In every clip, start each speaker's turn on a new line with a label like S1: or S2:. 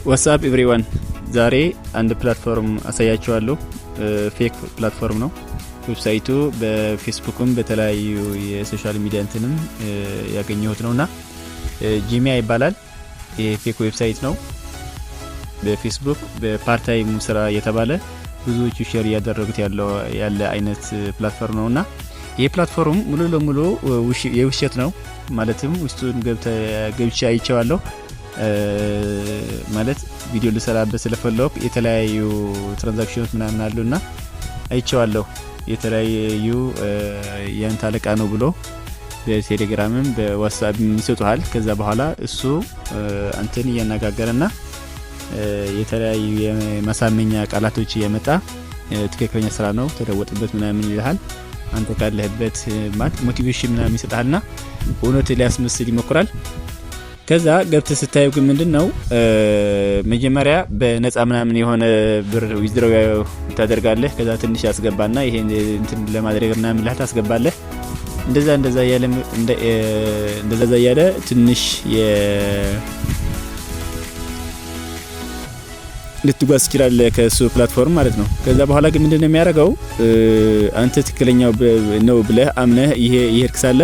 S1: What's up everyone፣ ዛሬ አንድ platform አሳያችኋለሁ። Fake platform ነው። Website ኡ በፌስቡክም በተለያዩ የ social media እንትንም ያገኘሁት ነውና ጂሚያ ይባላል። ይሄ fake website ነው። በፌስቡክ በ part time ስራ እየተባለ ብዙዎቹ share እያደረጉት ያለ አይነት platform ነውና ይህ platform ሙሉ ለሙሉ የውሸት ነው። ማለትም ውስጡን ገብቼ አይቼዋለሁ። ማለት ቪዲዮ ልሰራበት ስለፈለኩ የተለያዩ transaction ኖች ምናምን አሉና አይቼዋለሁ። የተለያዩ ያንተ አለቃ ነው ብሎ በቴሌግራምም በዋትስአፕ ይሰጡሃል። ከዛ በኋላ እሱ አንተን እያነጋገረና የተለያዩ የማሳመኛ ቃላቶች እየመጣ ትክክለኛ ስራ ነው፣ ተለወጥበት ምናምን ይልሃል። አንተ ካለህበት ማለት motivation ምናምን ይሰጥሃልና እውነት ሊያስመስል ይሞክራል። ከዛ ገብተህ ስታየው ግን ምንድን ነው፣ መጀመሪያ በነፃ ምናምን የሆነ ብር withdraw ታደርጋለህ። ከዛ ትንሽ ያስገባና ይሄን እንትን ለማድረግ ምናምን ልህ ታስገባለህ። እንደዛ እያለ ትንሽ ልትጓዝ ትችላለህ ከሱ platform ማለት ነው። ከዛ በኋላ ግን ምንድን ነው የሚያደርገው? አንተ ትክክለኛው ነው ብለህ አምነህ ይሄ ይሄድክ ሳለ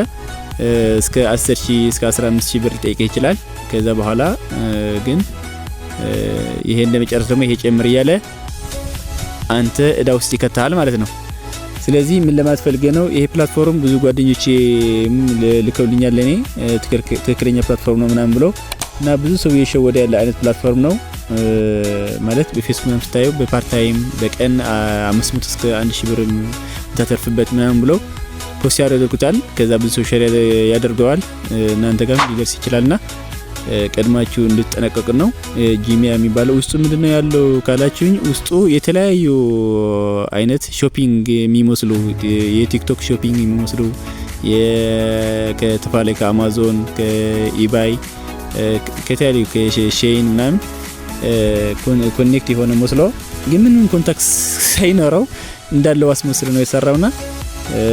S1: እስከ 10 ሺህ፣ እስከ 15 ሺህ ብር ሊጠይቅህ ይችላል። ከዛ በኋላ ግን ይሄን ለመጨረስ ደግሞ ይሄ ጨምር እያለ አንተ እዳ ውስጥ ይከታሃል ማለት ነው። ስለዚህ ምን ለማለት ፈልጌ ነው፣ ይሄ platform ብዙ ጓደኞቼ ልከውልኛል ለኔ፣ ትክክለኛ platform ነው ምናምን ብለው እና ብዙ ሰው እየሸወደ ያለ አይነት platform ነው። ማለት በፌስቡክ ስታየው በ part time በቀን 500 እስከ 1000 ብር የምታተርፍበት ምናምን ብለው post ያደርጉታል። ከዛ ብዙ ሰው share ያደርገዋል። እናንተ ጋር ሊደርስ ይችላልና ቀድማችሁ እንድትጠነቀቁ ነው። ጂሚያ የሚባለው ውስጡ ምንድነው ያለው ካላችሁኝ፣ ውስጡ የተለያዩ አይነት shopping የሚመስሉ፣ የቲክቶክ shopping የሚመስሉ፣ ከተፋለ ከአማዞን፣ ከኢባይ፣ ከተለያዩ ከሼይን ምናምን connect የሆነ መስሎ ግን ምንም contact ሳይኖረው እንዳለው አስመስሎ ነው የሰራውና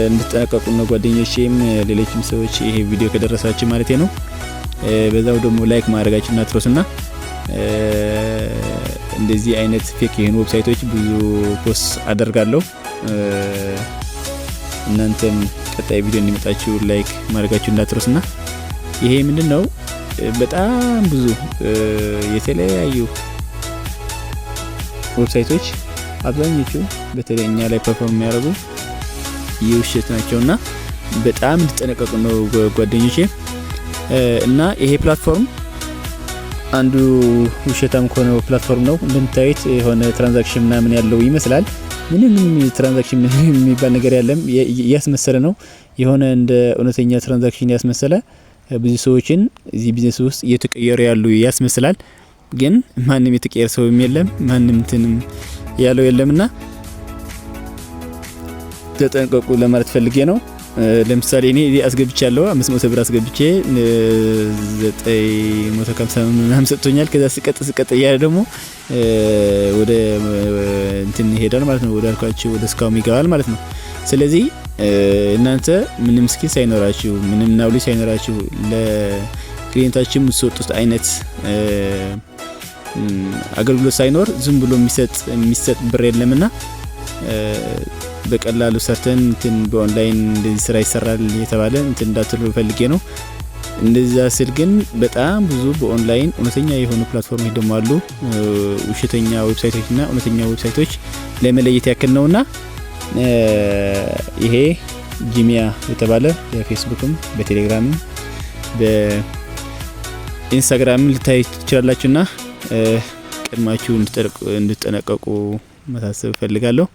S1: እንድትጠነቀቁ ነው ጓደኞቼም ሌሎችም ሰዎች ይሄ ቪዲዮ ከደረሳችሁ ማለት ነው። በዛው ደግሞ like ማድረጋችሁ እንዳትረሱና እንደዚህ አይነት fake የሆኑ website ኦች ብዙ post አደርጋለሁ። እናንተም ቀጣይ ቪዲዮ እንዲመጣችሁ like ማድረጋችሁ እንዳትረሱና ይሄ ምንድን ነው፣ በጣም ብዙ የተለያዩ website ኦች አብዛኞቹ በተለይ እኛ ላይ perform የሚያደርጉ የውሸት ናቸውና በጣም እንድጠነቀቁ ነው ጓደኞቼ። እና ይሄ platform አንዱ ውሸታም ከሆነ platform ነው። እንደምታዩት የሆነ transaction ምናምን ያለው ይመስላል። ምንም transaction የሚባል ነገር የለም፣ እያስመሰለ ነው። የሆነ እንደ እውነተኛ transaction ያስመሰለ ብዙ ሰዎችን እዚህ ቢዝነስ ውስጥ እየተቀየሩ ያሉ ያስመስላል። ግን ማንም የተቀየረ ሰውም የለም፣ ማንም እንትንም ያለው የለምና ተጠንቀቁ ለማለት ፈልጌ ነው። ለምሳሌ እኔ እዚህ አስገብቻለሁ፣ 500 ብር አስገብቼ 950 ምናምን ሰጥቶኛል። ከዛ ስቀጥ ስቀጥ እያለ ደግሞ ወደ እንትን ይሄዳል ማለት ነው። ወደ አልኳችሁ ወደ scam ይገባል ማለት ነው። ስለዚህ እናንተ ምንም skill ሳይኖራችሁ፣ ምንም knowledge ሳይኖራችሁ፣ ለ client ኣችሁ የምትሰጡት አይነት አገልግሎት ሳይኖር ዝም ብሎ የሚሰጥ ብር የለምና በቀላሉ ሰርተን እንትን በኦንላይን እንደዚህ ስራ ይሰራል የተባለ እንትን እንዳትሉ ፈልጌ ነው። እንደዛ ስል ግን በጣም ብዙ በኦንላይን እውነተኛ የሆኑ platform ኦች ደግሞ አሉ። ውሸተኛ website ኦች እና እውነተኛ website ኦች ለመለየት ያክል ነውና ይሄ ጂሚያ የተባለ በፌስቡክም በቴሌግራምም በኢንስታግራምም ልታይ ትችላላችሁና ቀድማችሁ እንድትጠነቀቁ ማሳሰብ እፈልጋለሁ።